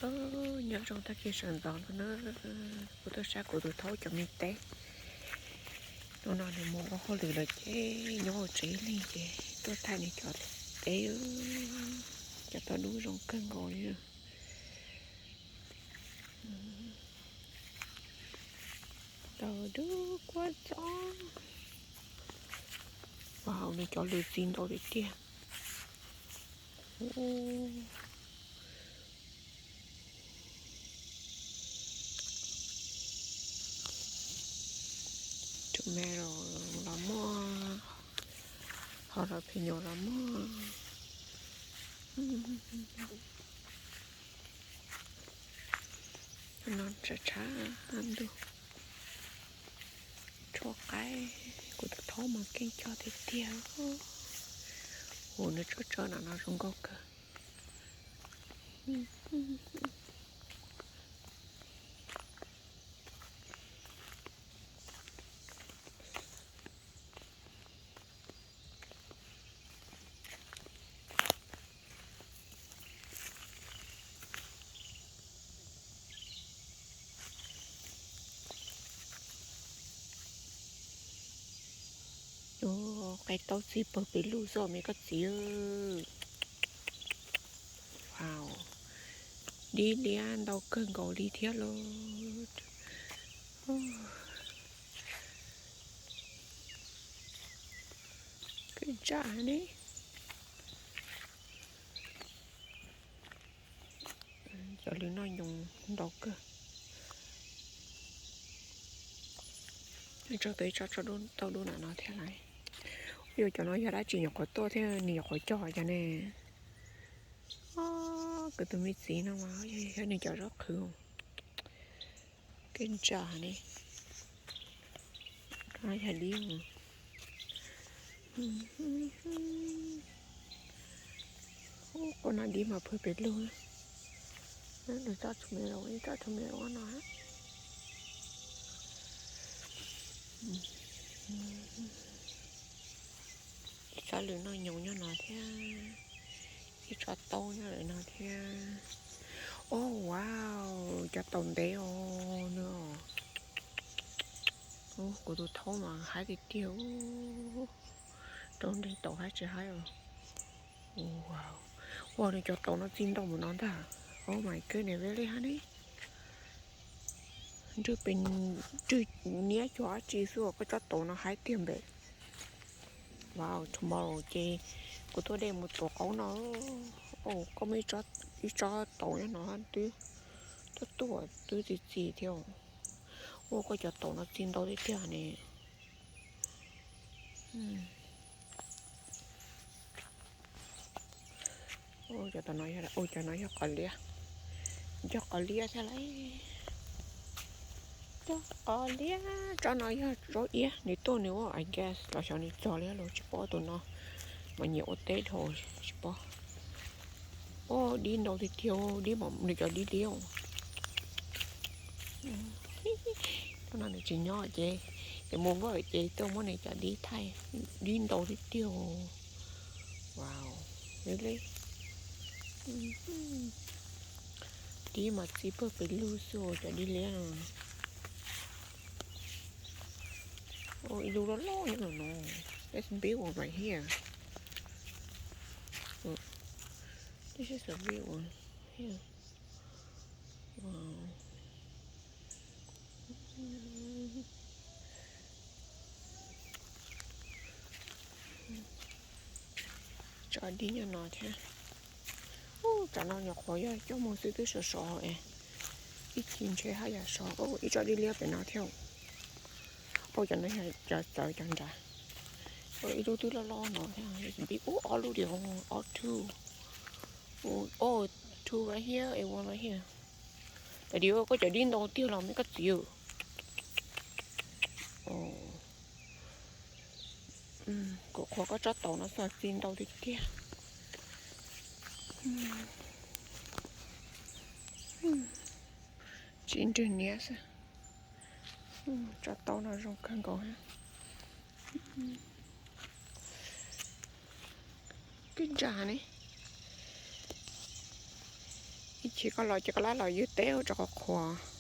Nyob zoo tag kis sawv ntxov no na, kuv tuaj saib kuv tus thaub cov me teb. Hnub no nws mus ua hauj lwm lawm ces nyob hauv tsev ib leeg ces tuaj thaij nws cov teb. Cov tau dub zoo kawg nkaus li. Tau dub kuaj txob. Wow, nws cov lws txi ntau tiag tiag. Tomato los muaj, jalapeño los muaj. No tshav tshav ntuj, tshuab qaib, kuv tus thaub mas keej cog tiag tiag. Ua nws tshuab tshuab no no zoo nkauj kawg. Qe taub txi pawg pes lug xwb me koj txiv. Wow, dib liab ntau kawg nkaus li thiab lauj. Kwj tsa ne. Cov lws noj nyoos ntau kawg. Tso tau ib tsob tau dub na no thiab lauj. Yuav cov no yog dab tsi nyuam qhuav tuaj thiab nws nyuam qhuav cog cov ne. Kuv tus me txiv no mas yog nws cov zaub qhwv. Kwj tsa ne. Yog dib. Ub, koj no dib mas pawg pes lug. Nws tsob tomato, ib tsob tomato no. Ib tsob lws noj nyoos nyob no thiab. Ib tsob taub nyob lawm no thiab. Oh wow, cov taum ntev os no. Kuv tus thaub mas haib tiag tiag. Rau nreeg taum haib tsis haib os. Wow, nws cov taum no txi ntau mus no ntag. Oh my goodness, really honey. Nrwg pes, nrwg niab cuag dab tsi xwb koj tsob taum no haib tiag npem. Wow, tomorrow ces kuv tuaj dej mus tuav qaub no. Koj muaj ib tsob taum nyob no twb tuaj tuaj twb txi txiv thiab. Ua koj cov taum no txi ntau tiag tiag ne. Cov no, cov no yog qos liab. Cog qos liab thiab lauj. Cog qos liab, tsob no yog zaub iab, nws tuaj nws ua I guess los xyov nws cog li los tsis paub tus no. Mas nyiam ua teb dhau tsis paub. Ua dib ntau tiag tiag, dib nws cov dib liab. Thaum no nws tsis nyob ces, ces mus npaj ces tuaj muab nws cov dib thaij, dib ntau tiag tiag. Wow, dib mas txi pawg pes lug xwb cov dib liab no. Ib lub loj loj nyob no no. There's a big one right here. This is a big one here. Wow. Tsob dib nyob no thiab. Ub, tsam no nyuam qhuav yog coj mus xwb twb sov sov es. Ib chim ntshe haj yam sov. Ub, ib tsob dib liab pem no thiab. Ub, cov no yog cov txawv cov nrad. Ub, ib lub twb loj loj no thiab. Ub, ob lub diam, ob two. Ub, two right here and one right here. Tab sis koj cov dib ntau tiag los me koj txiv. Kuv qhuas koj tsob taum no xwb txi ntau tiag tiag. Tsis nrwg niab xwb. Tsob taum no zoo kawg nkaus. Kwj tsa ne. Ib chim koj los ces koj lam los ywg teb ua rau qhuav qhuav.